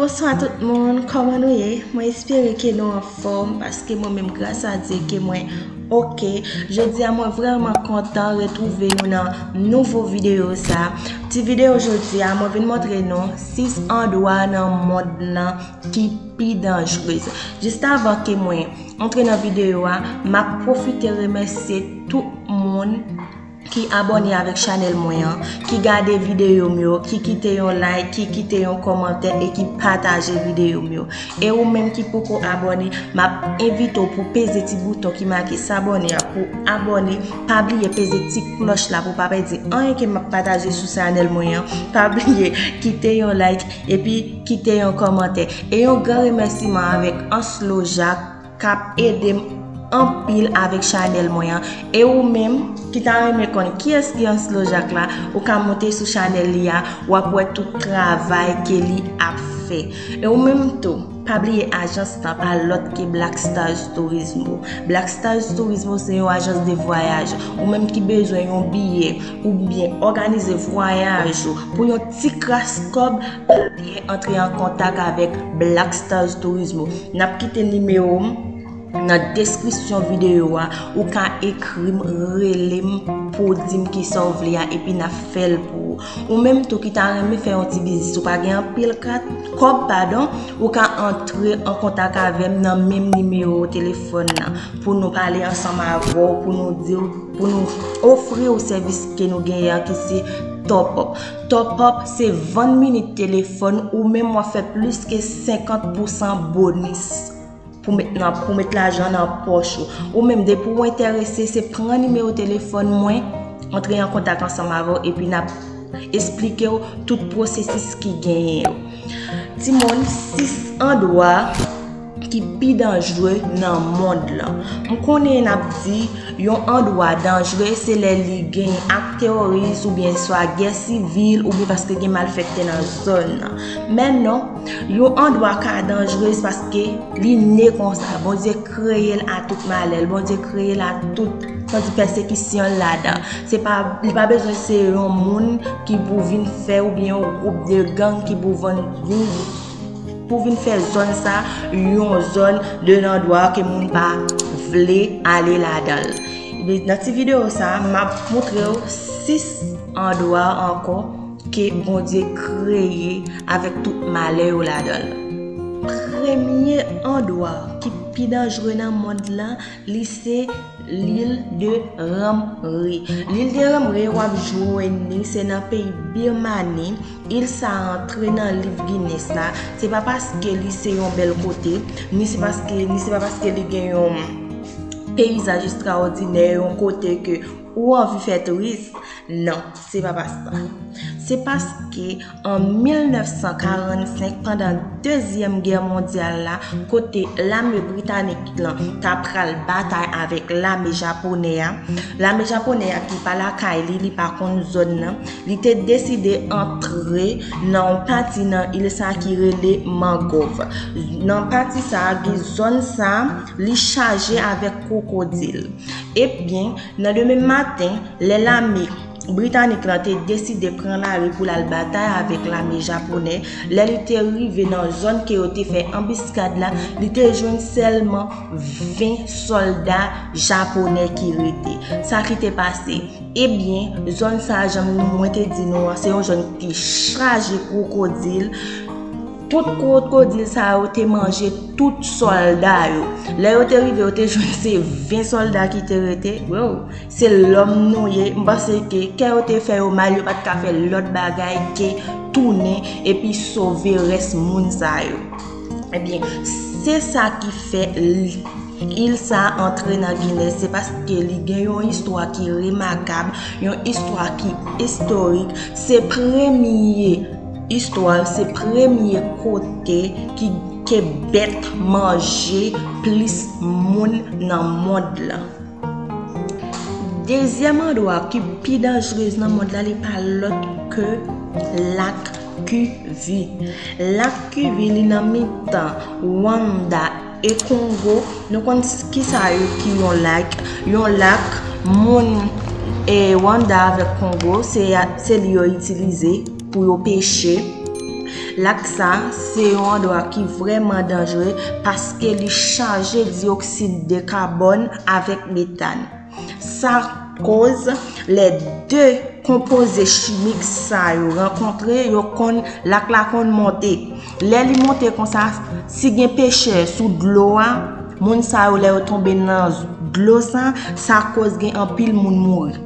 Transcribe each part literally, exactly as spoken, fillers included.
Bonswa tout moun, kòman nou ye? Mwen espere ke nou anfòm, paske mwen menm, gras a Dye, ke mwen oke. Jodi a mwen vrèman kontan retwouve nou nan nouvo videyo sa. Ti videyo jodi a, mwen vin montre nou sis andwa nan mond lan ki pi danjrez. Jis avan ke mwen antre nan videyo a, m ap pwofite remèsye tout moun ki abòne avèk chanèl mwen an, ki gade videyo m yo, ki kite yon like, ki kite yon kòmantè e ki pataje videyo m yo. E ou menm ki poko abòne, m ap envite w pou peze ti bouton ki make s'abonner a pou abòne. Pa bliye peze ti klòch la pou pa pèdi anyen ke m ap pataje sou chanèl mwen an. Pa bliye kite yon like epi kite yon kòmantè. E yon gran remèsiman avèk Anslo Jak k ap ede m anpil avèk chanèl mwen an. E ou menm ki ta renmen konn kiyès ki Anslo Jak la, ou ka monte sou chanèl li a, w ap wè tout travay ke li ap fè. E ou menm tou, pa bliye ajans lan pa lòt ke Black Stars Turismo. Black Stars Turismo se yon ajans de vwayaj. Ou menm ki bezwen yon biyè oubyen òganize vwayaj ou pou yon ti kras kòb, pa bliye antre an kontak avèk Black Stars Turismo. N ap kite nimewo m nan deskripsyon videyo a. Ou ka ekri m, rele m pou w di m kisa w vle a, epi n ap fè l pou ou. Ou menm tou ki ta renmen fè yon ti biznis, ou pa gen anpil kat, kòb, padon, ou ka antre an kontak avè m nan menm nimewo telefòn nan pou nou pale ansanm avè w, pou nou di w, pou nou ofri w sèvis ke nou genyen an ki se top up. Top up se vann minit telefòn, ou menm w ap fè plis ke senkant pousan bonis pou met nan, pou met lajan nan pòch ou. Ou menm, depi w enterese, se pran nimewo telefòn mwen, antre an kontak ansanm avè w, epi n ap esplike w tout pwosesis ki genyen yo. Timoun, sis andwa ki pi danjre nan mond lan. M konnen n ap di yon andwa danjre se lè li gen ak teworis oubyen swa gè sivil oubyen paske gen malfektè nan zòn nan. Men non, yon andwa ka danjrez paske li ne konsa. Bondye kreye l a tout malè l, Bondye kreye l a tout santi pèsekisyon l ladan. Se pa, li pa bezwen se yon moun ki pou vin fè oubyen yon gwoup de gang ki pou vann, vin, pou vin fè zòn sa yon zòn de landwa ke moun pa vle ale ladan l. Nan ti videyo sa, m ap montre w sis andwa ankò ke Bondye kreye avèk tout malè yo ladan l. Premye andwa ki pi danjre nan mond lan, li se L'île de Ramré. L'île de Ramré, w ap jwenn li, se nan peyi Birmani. Il sa a antre nan liv Guinness la. Se pa paske li se yon bèl kote, ni se paske, ni se pa paske li gen yon peyizaj estraòdinè, yon kote ke ou anvi fè touris. Non, se pa pa sa. Se paske an mil nèf san karannsenk, pandan Dezyèm Gè Mondyal la, kote lame britanik lan ta pral batay avèk lame japonè a, lame japonè a ki pa lakay li, li pa konn zòn nan, li te deside antre nan yon pati nan il sa ki rele Mangòv. Nan pati sa, gen zòn sa, li chaje avèk kwokodil. Ebyen, nan demen maten, lè lame britanik lan te deside pran lari pou l al batay avèk lame japonè, lè li te rive nan zòn ke yo te fè anbiskad la, li te jwenn sèlman ven sòlda japonè ki rete. Sa ki te pase? Ebyen, zòn sa a, jan mwen te di nou an, se yon zòn ki chaje kwokodil. Tout kwokodil sa yo te manje tout sòlda yo. Lè yo te rive, yo te jwenn se ven sòlda ki te rete. Wow, se lòm nou ye. M panse ke kè yo te fè yo mal, yo pa t ka fè lòt bagay ke tounen epi sove rès moun sa yo. Ebyen, se sa ki fè il sa antre nan Guinness, se paske li gen yon istwa ki remakab, yon istwa ki istorik. Se premye istwa, se premye kote ki, ke bèt manje plis moun nan mond lan. Dezyèm andwa ki pi danjrez nan mond la, li pa lòt ke lak Kivu. Lak Kivu, li nan mitan Rwanda e Kongo. Nou konn s-, kisa yo ki yon lak? Yon lak, moun, e, Rwanda avèk Kongo, se a, se li yo itilize pou yo peche. Lak sa se yon andwa ki vrèman danjere paske li chaje diyoksid de kabòn avèk metàn. Sa koz lè de konpoze chimik sa yo rankontre, yo konn, lak la konn monte. Lè li monte konsa, si gen pechè sou dlo a, moun sa yo lè yo tonbe nan dlo sa, sa koz gen anpil moun mouri.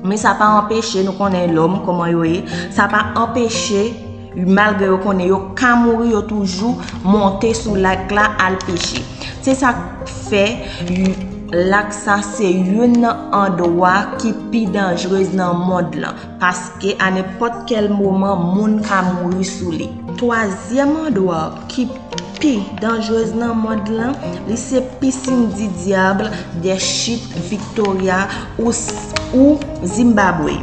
Men sa pa anpeche, nou konnen lòm kòman yo ye, sa pa anpeche, malgre yo konnen yo ka mouri, yo toujou monte sou lak la al peche. Se sa k fè lak sa se youn nan andwa ki pi danjrez nan mond lan, paske a nenpòt kèl moman moun ka mouri sou li. Twazyèm andwa ki pi danjrez nan mond lan, li se pisin di dyab de chit Victoria ou, ou Zimbabwe.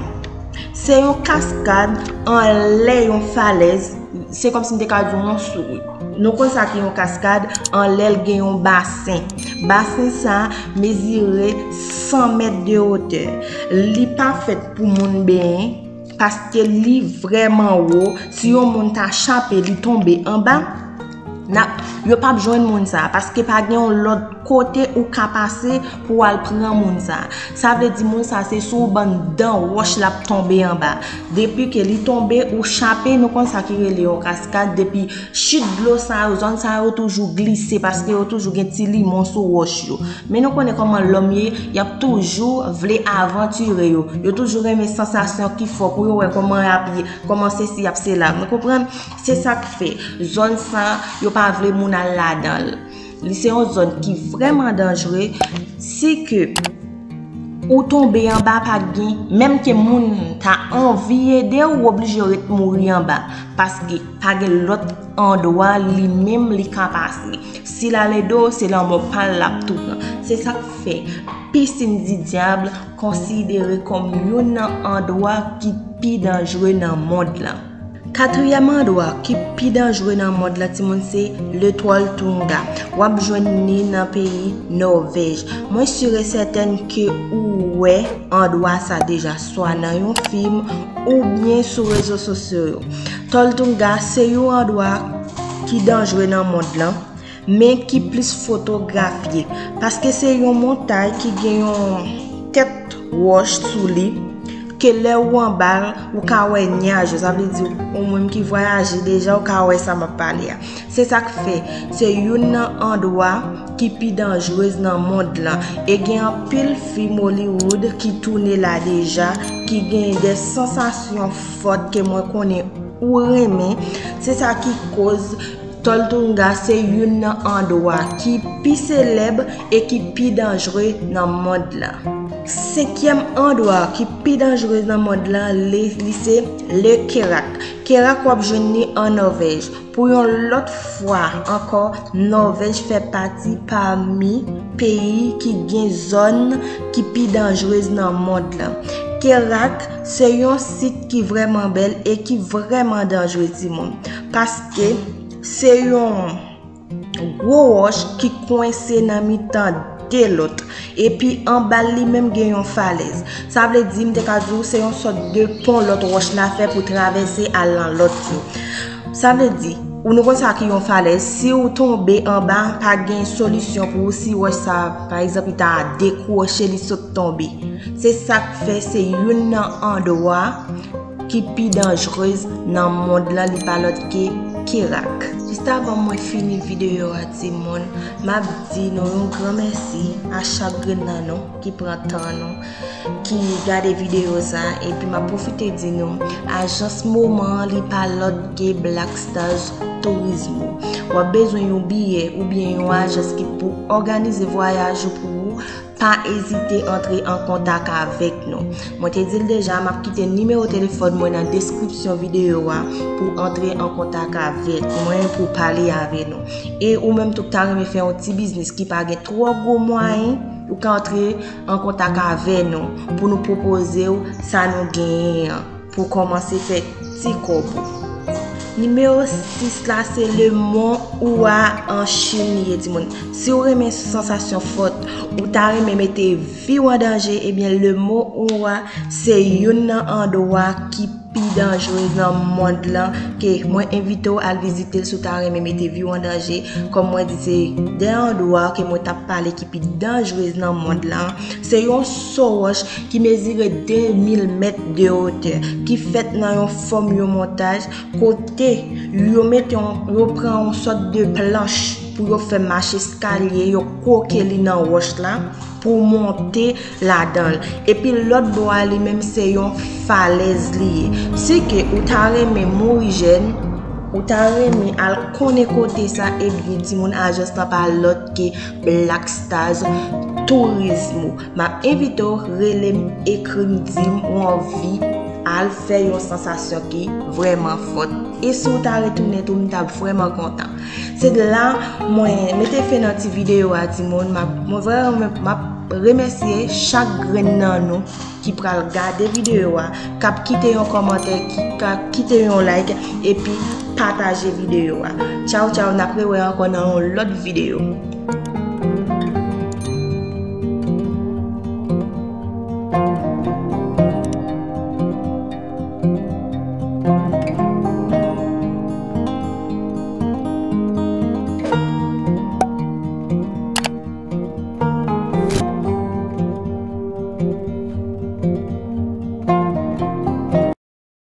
Se yon kaskad anlè yon falèz, se kòmsi m te ka di w yon sou. Nou konn sa ki yon kaskad, anlè l gen yon basen. Basen sa mezire san mèt de wotè. Li pa fèt pou moun benyen, paske li vrèman wo. Si yon moun ta chape, li tonbe anba, n ap, yo p ap jwenn moun sa, paske pa gen yon lòt kote ou ka pase pou w al pran moun sa. Sa vle di moun sa se sou yon bann dan wòch l ap tonbe anba. Depi ke li tonbe, ou chape, nou konn sa ki rele yon kaskad, depi chit dlo sa yo, zòn sa yo toujou glise, paske yo toujou gen ti limon sou wòch yo. Men nou konnen kòman lòm ye, y ap toujou vle avantire yo. Yo toujou renmen sansasyon ki fò pou yo wè kòman y ap ye, kòman sesi y ap sela. Nou konprann? Se sa k fè zòn sa, yo pa vle moun al ladan l. Li se yon zòn ki vrèman danjre. Si ke ou tonbe anba, pa gen, menm ke moun ta anvi ede w, ou oblije ret mouri anba. Paske pa gen lòt andwa li menm li ka pase. Si l al ede w, se lanmò pa l l ap tou pran. Se sa k fè pisin di dyab konsidere kòm youn nan andwa ki pi danjre nan mond lan. Katriyèm andwa ki pi danjre nan mond lan, timoun, se Letwòl Tounga. W ap jwenn li nan peyi Nòvèj. Mwen si e sètèn ke ou wè andwa sa deja, swa nan yon fim oubyen sou rezo sosyo yo. Tòl Tounga se yon andwa ki danjre nan mond lan, men ki plis fotografye, paske se yon montay ki gen yon tèt wòch sou li, ke lè ou anba l, ou ka wè nyaj yo. Sa vle di, ou menm ki vwayaje deja, ou ka wè sa m ap pale a. Se sa k fè, se youn nan andwa ki pi danjrez nan mond lan. E gen anpil fim Hollywood ki tounen la deja, ki gen de sansasyon fòt ke mwen konnen ou renmen. Se sa ki koz Tòl Tounga se youn nan andwa ki pi selèb e ki pi danjre nan mond lan. Senkyèm andwa ki pi danjre nan mond lan, li, li se Le Kerak. Kerak w ap jwenn li an Nòvèj. Pou yon lòt fwa ankò, Nòvèj fè pati pami peyi ki gen zòn ki pi danjrez nan mond lan. Kerak se yon sit ki vrèman bèl e ki vrèman danjre, timoun. Paske se yon gwo wòch ki kwense nan mitan de lòt. Epi anba l li menm gen yon falèz. Sa vle di, m te ka di w, se yon sòt de pon lòt wòch la fè pou travèse al nan lòt yo. Sa vle di, ou nou konn sa ki yon falèz, si w tonbe anba, pa gen solisyon pou ou si wòch sa, pa egzanp, li ta dekwoche, li sot tonbe. Se sa k fè se youn nan andwa ki pi danjrez nan mond lan, li pa lòt ke Kerak. Jis avan mwen fini videyo a, timoun, m ap di nou yon gran mèsi a chak grenn nan nou ki pran tan nou, ki gade videyo sa, epi m ap pwofite di nou, ajans moman an, li pa lòt ke Black Stars Turismo. W ap bezwen yon biyè oubyen yon ajans ki pou òganize vwayaj ou pou ou, pa ezite antre an kontak avèk nou. Mwen te di l deja, m ap kite nimewo telefòn mwen nan deskripsyon videyo a pou antre an kontak avèk mwen, pou pale avè nou. E ou menm tou k ta renmen fè yon ti biznis ki pa gen twò gwo mwayen, ou ka antre an kontak avè nou pou nou pwopoze w sa nou genyen an pou kòmanse fè ti kòb ou. Nimewo sis la, se Le Mont Hua an Chin li ye, timoun. Si w renmen sansasyon fòt, ou ta renmen mete vi w an danje, ebyen Le Mont Hua se youn nan andwa ki pi danjrez nan mond lan, ke mwen envite w al vizite l si w ta renmen mete vi w an danje. Kòm mwen di, se de andwa ke mwen t ap pale ki pi danjrez nan mond lan. Se yon so wòch ki mezire de mil mèt de wotè, ki fèt nan yon fòm yon montaj, kote yo mete yon, yo pran yon sòt de planch pou yo fè mach eskalye, yo kwoke li nan wòch la pou monte ladan l. Epi lòt bò a li menm se yon falèz li ye. Si ke ou ta renmen mouri jèn, ou ta renmen al konnen kote sa, ebyen timoun, ajans lan pa lòt ke Black Stars Turismo. M ap envite w rele m, ekri m, di m ou anvi al fè yon sansasyon ki vrèman fòt. E si w ta retounen tou, m t ap vrèman kontan. Se de la mwen mete fen nan ti videyo a, timoun. M ap, mwen vrèman, m ap remèsye chak grenn nan nou ki pral gade videyo a, k ap kite yon kòmantè, ki, k ap kite yon like, epi pataje videyo a. Tchaw, tchaw, n ap rewè ankò nan yon lòt videyo.